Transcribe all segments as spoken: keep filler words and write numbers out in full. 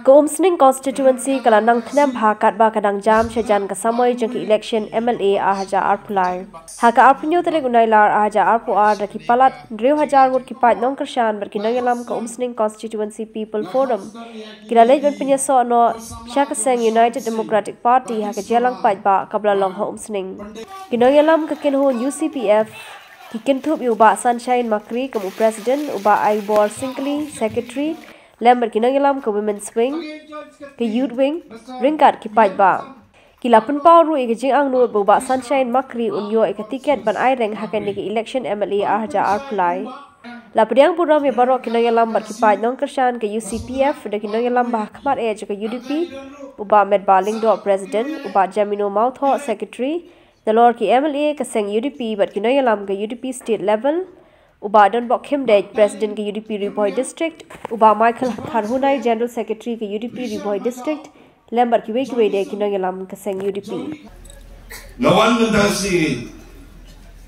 Ka Umsning constituency ka la nang thnem bha katba ka dang jam shajan ka samoi jong ka election M L A ar hajar arphew lai. Ha ka arphew hynñiew tarik u Nailar ar hajar arphew ar da ki palat hynriew hajar ngut ki paid nongkyrshan bad ki nongïalam ka Umsning Constituency People Forum ki la leit ban pynïasoh noh sha ka seng United Democratic Party ha ka jingïalang paidbah kaba la long ha Umsning. Ki nongïalam ka kynhun U C P F ki kynthup ïa u Bah Sunshine Makri kum u President, u Bah Aibor Syngkli, Secretary, lem bad ki nongïalam ka Women's Wing, ka Youth Wing, ryngkat ki paidbah. Ki la pynpaw ruh ïa ka jingangnud ba u Bah Sunshine Makri un ïoh ïa ka tiket ban aireng ha kane ka election M L A ar hajar arphew lai. La pdiang burom ïa baroh ki nongïalam bad ki paid nongkyrshan ka U C P F da ki nongïalam ba ha khmat eh jong ka U D P, u Bah Metbah Lyngdoh, President, u Bah Jamino Mawthoh, Secretary, nalor ki M L A ka seng U D P bad ki nongïalam ka U D P state level, u Bah Donbok Khymdeit, President ka U D P Ri Bhoi District, u Bah Michael Kharhunai, General Secretary ka U D P Ri Bhoi District, lem bad kiwei kiwei de ki nongïalam ka seng U D P. Nga wan mynta shi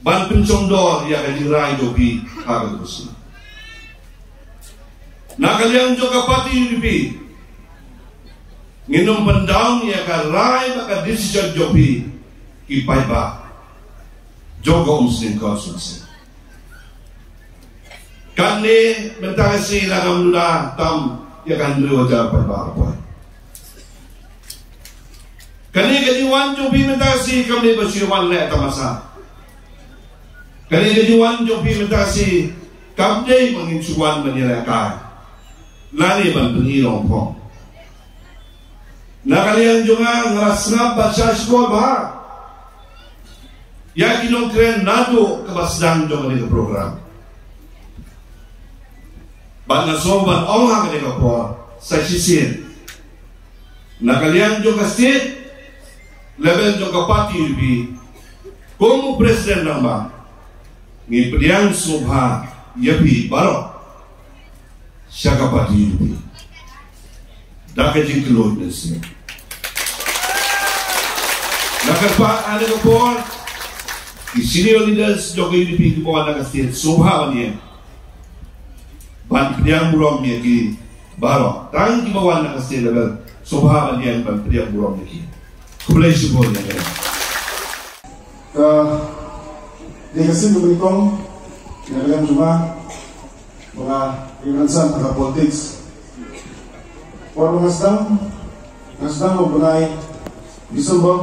ban pynshongdor ïa ka jingrai jong phi ha ka kursi. Na ka liang jong ka party U D P, ngin ym pyndown ïa ka rai bad ka decision jong phi ki paidbah jong ka Umsning constituency. Kane mynta shi la ngam lura tam ïa ka hynriew hajar paidbah poi. Kane ka jingwan jong phi mynta shi kam dei ba shu wan leh tamasa. Kane ka jingwan jong phi mynta shi kam dei ba ngin shu wan ban ïalehkai lane ban pyni longphong. Na ka liang jong nga, nga la sngap bad shah shkor bha ïa ki nongkren naduh kaba sdang jong kane ka program. Bad nga sngew ban ong ha kane ka por sa shisien, na ka liang jong ka state level jong ka party U D P, kum u president rangbah, ngi pdiang sngewbha ïa phi baroh sha ka party U D P. Da ka jingkyllut ne sngewbha. Na ka pat ha kane ka por, ki senior leaders jong ka U D P kiba wan na ka state, sngewbha ban ïeng ban pdiang burom ïa ki baroh. Tang kiba wan na ka state level, sngewbha ban ïeng ban pdiang burom ïa ki. Khublei shibun ïa ki. Ka dei ka sien kaba nyngkong na ka liang jong nga ba nga ïa ka rynsan ha ka politics. Por ba nga sdang, nga sdang ha u bnai December,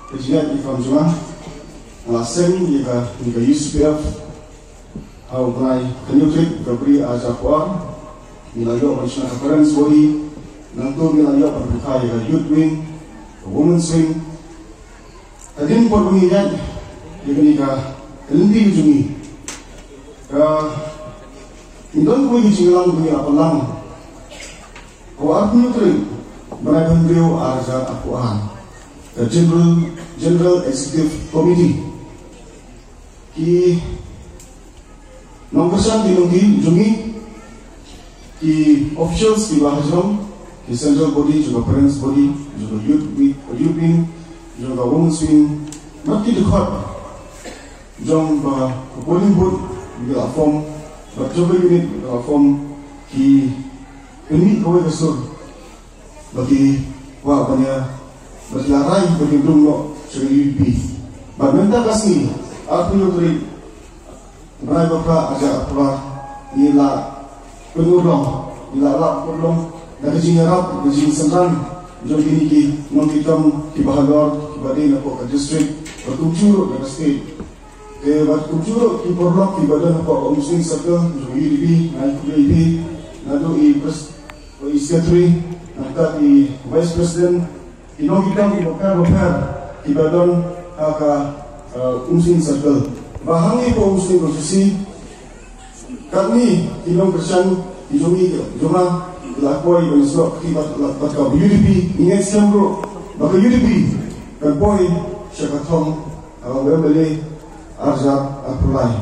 ka jingïaid uniform jong nga, nga la seng ïa ka, ïa ka U C P F. Ha u bnai khynñiewtrep February arhajar arphew ar, ngi la ïoh ban shna ka parents body, nangta ngi la ïoh ban pynkhie ïa ka youth wing, ka women's wing. Hadien por ba ngi ïaid ïa kane ka lynti ka jong ngi, ka, ngi don kawei ka jingïalang ba ngi la pynlang ha u arphew hynñiew tarik bnai ba hynriew arhajar arphew ar, ka General, General Executive Committee. Ki nongkyrshan ki nongdih jong ngi, ki officials kiba hajrong, ki central body jong ka parents body, jong ka youth wing, youth wing, jong ka women's wing, bad ki dkhot jong ka polling booth ba ki la form, bad jong ka unit ba ki la form, ki pynmih kawei ka sur ba ki kwah ban ïa, ba ki la rai ba kin rung noh sha ka U D P. Bad mynta ka sngi, arphew hynñiew tarik bnai ba phra arhajar arphew ar, ngi la pynurlong, ngi la lap pynurlong da ka jingïarap, da ka jingsynran jong kine ki nongkitkam kiba halor, kiba dei na poh ka district, bad kumjuh ruh da ka state. Te bad kumjuh ruh ki paralok kiba don hapoh ka Umsning Circle jong ka U D P, nga ai khublei ïa phi, naduh i pres-, i secretary, nangta i vice president, ki nongkitkam kiba pher ba pher kiba don ha ka, eh, Umsning Circle. Ba hangne hapoh Umsning constituency, katne ki nongkyrshan ki jong ngi, jong nga, la poi ban snoh ki bad, bad ka U D P, ngi ngeit skhem ruh ba ka U D P kan poi sha ka thong, ah, U M L A arhajar arphew lai.